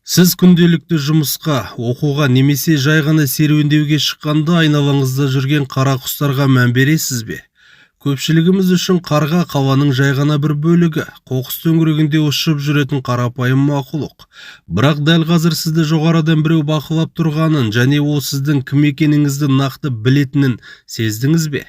Сіз күнделікті жұмысқа, оқуға немесе жай ғана серуендеуге шыққанда айналаңызда жүрген қара құстарға мән бересіз бе? Көпшілігіміз үшін қарға қаланың жай ғана бір бөлігі, қоқыс төңірегінде ұшып жүретін қарапайым мақұлық. Бірақ дәл қазір сізді жоғарыдан біреу бақылап тұрғанын және ол сіздің кім екеніңізді нақты білетінін сездіңіз бе?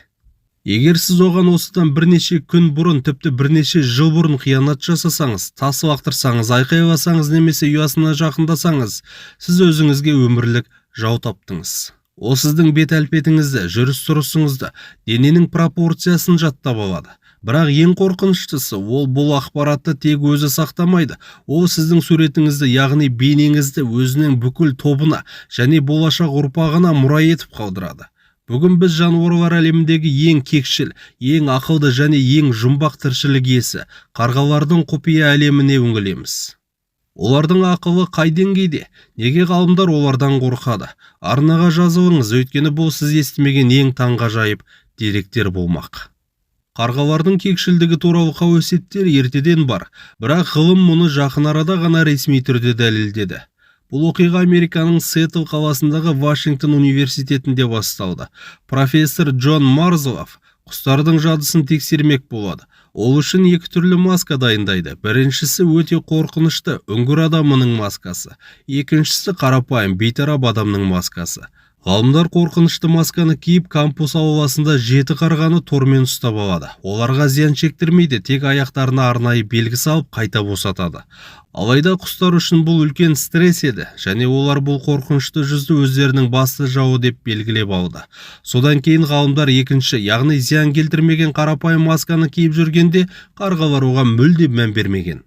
Егер сіз оған осыдан бірнеше күн бұрын, тіпті бірнеше жыл бұрын қиянат жасасаңыз, тас лақтырсаңыз, айқайласаңыз немесе ұясына жақындасаңыз, сіз өзіңізге өмірлік жау таптыңыз. Ол сіздің бет әлпетіңізді, жүріс-тұрысыңызды, дененің пропорциясын жаттап алады. Бірақ ең қорқыныштысы, ол бұл ақпаратты тек өзі сақтамайды. Ол сіздің суретіңізді, яғни бейнеңізді өзінің бүкіл тобына және болашақ ұрпағына мұра етіп қалдырады. Бүгін біз жануарлар әлеміндегі ең кекшіл, ең ақылды және ең жұмбақ тіршілік иесі қарғалардың құпия әлеміне үңілеміз. Олардың ақылы қай деңгейде? Неге ғалымдар олардан қорқады? Арнаға жазылыңыз, өйткені бұл сіз естімеген ең таңғажайып деректер болмақ. Қарғалардың кекшілдігі туралы қауесеттер ертеден бар, бірақ ғылым мұны жақын арада ғана ресми түрде дәлелдеді. Бұл оқиға Американың Сиэтл қаласындағы Вашингтон университетінде басталды. Профессор Джон Марзлов құстардың жадысын тексермек болады. Ол үшін екі түрлі маска дайындайды. Біріншісі өте қорқынышты үңгір адамының маскасы, екіншісі қарапайым бейтарап адамның маскасы. Ғалымдар қорқынышты масканы киіп, кампус ауласында жеті қарғаны тормен ұстап алады. Оларға зиян шектірмейді, тек аяқтарына арнайы белгі салып, қайта босатады. Алайда құстар үшін бұл үлкен стресс еді және олар бұл қорқынышты жүзді өздерінің басты жауы деп белгілеп алды. Содан кейін ғалымдар екінші, яғни зиян келтірмеген қарапайым масканы киіп жүргенде, қарғалар оған мүлде мән бермеген.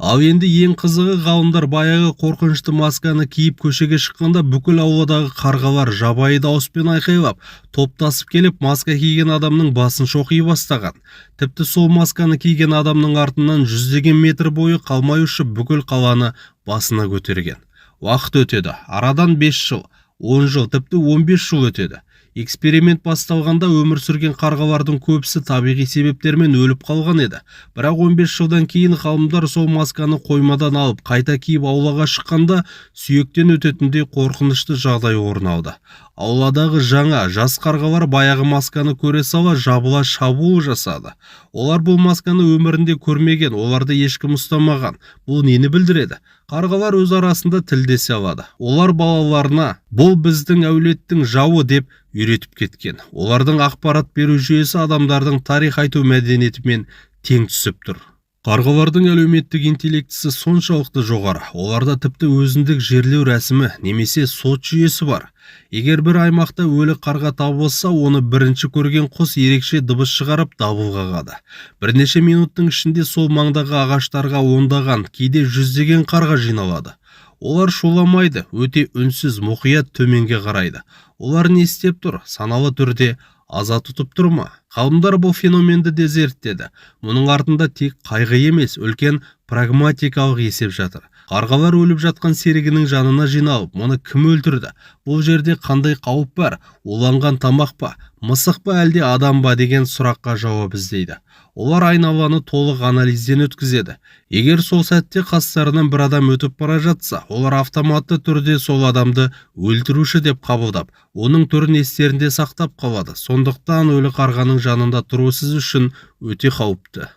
Ал енді ең қызығы, ғалымдар баяғы қорқынышты масканы киіп көшеге шыққанда, бүкіл ауладағы қарғалар жабайы дауыспен айқайлап, топтасып келіп, маска киген адамның басын шоқи бастаған. Тіпті сол масканы киген адамның артынан жүздеген метр бойы қалмай ұшып, бүкіл қаланы басына көтерген. Уақыт өтеді. Арадан 5 жыл, 10 жыл, тіпті 15 жыл өтеді. Эксперимент басталғанда өмір сүрген қарғалардың көбісі табиғи себептермен өліп қалған еді. Бірақ 15 жылдан кейін ғалымдар сол масканы қоймадан алып, қайта киіп аулаға шыққанда, сүйектен өтетіндей қорқынышты жағдай орын алды. Ауладағы жаңа, жас қарғалар баяғы масканы көре сала жабыла шабуыл жасады. Олар бұл масканы өмірінде көрмеген, оларды ешкім ұстамаған. Бұл нені білдіреді? Қарғалар өз арасында тілдесе алады. Олар балаларына «бұл біздің әулеттің жауы» деп үйретіп кеткен. Олардың ақпарат беру жүйесі адамдардың тарих айту мәдениетімен тең түсіп тұр. Қарғалардың әлеуметтік интеллектісі соншалықты жоғары, оларда тіпті өзіндік жерлеу рәсімі немесе сот жүйесі бар. Егер бір аймақта өлі қарға табылса, оны бірінші көрген құс ерекше дыбыс шығарып, дабыл қағады. Бірнеше минуттың ішінде сол маңдағы ағаштарға ондаған, кейде жүздеген қарға жиналады. Олар шуламайды, өте үнсіз, мұқият төменге қарайды. Олар не істеп тұр? Саналы түрде аза тұтып тұр ма? Ғалымдар бұл феноменді де зерттеді. Мұның артында тек қайғы емес, үлкен прагматикалық есеп жатыр. Қарғалар өліп жатқан серігінің жанына жиналып, мұны кім өлтірді? Бұл жерде қандай қауіп бар? Уланған тамақ па? Мысық па, әлде адам ба деген сұраққа жауап іздейді. Олар айналаны толық анализден өткізеді. Егер сол сәтте қастарынан бір адам өтіп бара жатса, олар автоматты түрде сол адамды өлтіруші деп қабылдап, оның түрін естерінде сақтап қалады. Сондықтан өлі қарғаның жанында тұру сіз үшін өте қауіпті.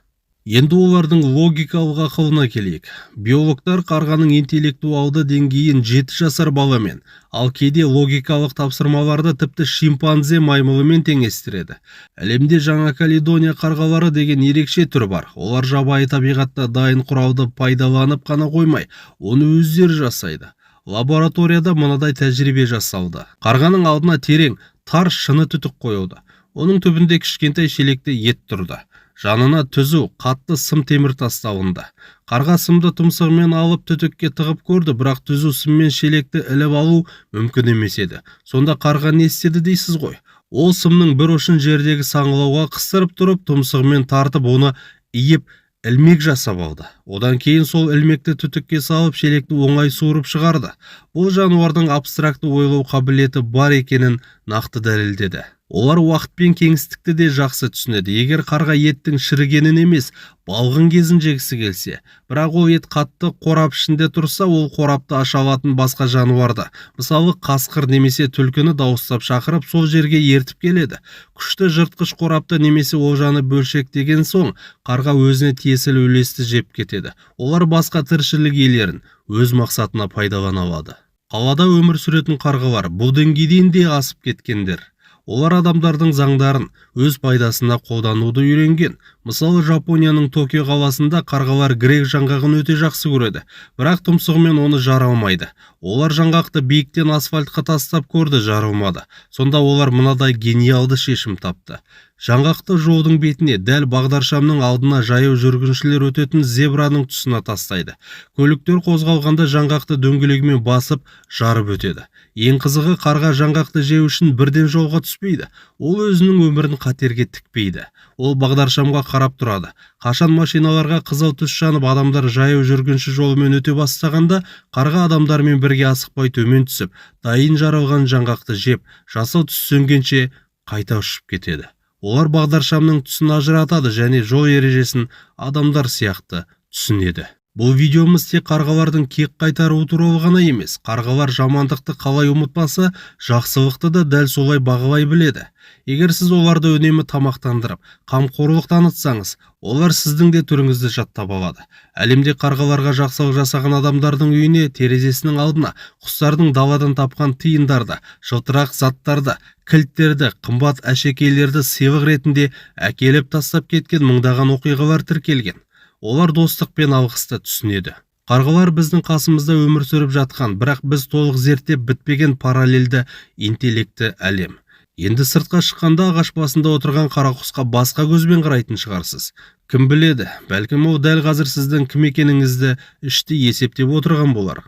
Енді олардың логикалық ақылына келейік. Биологтар қарғаның интеллектуалды деңгейін 7 жасар баламен, ал кейде логикалық тапсырмаларды тіпті шимпанзе маймылымен теңестіреді. Әлемде Жаңа Каледония қарғалары деген ерекше түр бар. Олар жабайы табиғатта дайын құралды пайдаланып қана қоймай, оны өздері жасайды. Лабораторияда мынадай тәжірибе жасалды. Қарғаның алдына терең, тар шыны түтік қойылды. Оның түбінде кішкентай шелекте ет тұрды. Жанына түзу, қатты сым темір тасталынды. Қарға сымды тұмсығымен алып, түтікке тығып көрді, бірақ түзу сыммен шелекті іліп алу мүмкін емес еді. Сонда қарға не істеді дейсіз ғой? Ол сымның бір ұшын жердегі саңылауға қыстырып тұрып, тұмсығымен тартып, оны иіп, ілмек жасап алды. Одан кейін сол ілмекті түтікке салып, шелекті оңай суырып шығарды. Бұл жануардың абстракты ойлау қабілеті бар екенін нақты дәлелдеді. Олар уақыт пен кеңістікті де жақсы түсінеді. Егер қарға еттің шірігенін емес, балғын кезін жегісі келсе, бірақ ол ет қатты қорап ішінде тұрса, ол қорапты аша алатын басқа жануарды, мысалы, қасқыр немесе түлкіні дауыстап шақырып, сол жерге ертіп келеді. Күшті жыртқыш қорапты немесе олжаны бөлшектеген соң, қарға өзіне тиесілі үлесті жеп кетеді. Олар басқа тіршілік иелерін өз мақсатына пайдалана алады. Қалада өмір сүретін қарғалар бұл деңгейден де асып кеткендер. Олар адамдардың заңдарын өз пайдасына қолдануды үйренген. Мысалы, Жапонияның Токио қаласында қарғалар грек жаңғағын өте жақсы көреді, бірақ тұмсығымен оны жара алмайды. Олар жаңғақты биіктен асфальтқа тастап көрді, жарылмады. Сонда олар мынадай гениалды шешім тапты. Жаңғақты жолдың бетіне, дәл бағдаршамның алдына, жаяу жүргіншілер өтетін зебраның тұсына тастайды. Көліктер қозғалғанда жаңғақты дөңгелегімен басып, жарып өтеді. Ең қызығы, қарға жаңғақты жеу үшін бірден жолға түспейді. Ол өзінің өмірін қатерге тікпейді. Ол бағдаршамға қарап тұрады. Қашан машиналарға қызыл түс жанып, адамдар жаяу жүргінші жолымен өте бастағанда, қарға адамдармен бірге асықпай төмен түсіп, дайын жарылған жаңғақты жеп, жасыл түс сөнгенше қайта ұшып кетеді. Олар бағдаршамның түсін ажыратады және жол ережесін адамдар сияқты түсінеді. Бұл видеомыз тек қарғалардың кек қайтаруы туралы ғана емес. Қарғалар жамандықты қалай ұмытпаса, жақсылықты да дәл солай бағалай біледі. Егер сіз оларды үнемі тамақтандырып, қамқорлық танытсаңыз, олар сіздің де түріңізді жаттап алады. Әлемде қарғаларға жақсылық жасаған адамдардың үйіне, терезесінің алдына құстардың даладан тапқан тиындарды, жылтырақ заттарды, кілттерді, қымбат әшекейлерді сыйлық ретінде әкеліп тастап кеткен мыңдаған оқиғалар тіркелген. Олар достық пен алғысты түсінеді. Қарғалар біздің қасымызда өмір сүріп жатқан, бірақ біз толық зерттеп бітпеген параллельді интеллекті әлем. Енді сыртқа шыққанда ағаш басында отырған қарақұсқа басқа көзбен қарайтын шығарсыз. Кім біледі, бәлкім, ол дәл қазір сіздің кім екеніңізді іштей есептеп отырған болар.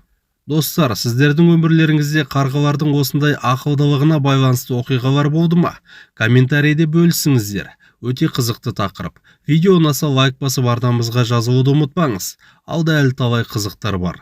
Достар, сіздердің өмірлеріңізде қарғалардың осындай ақылдылығына байланысты оқиғалар болды ма? Комментарийде бөлісіңіздер. Өте қызықты тақырып. Видео ұнаса, лайк басып, арнамызға жазылуды ұмытпаңыз. Алда әлі талай қызықтар бар.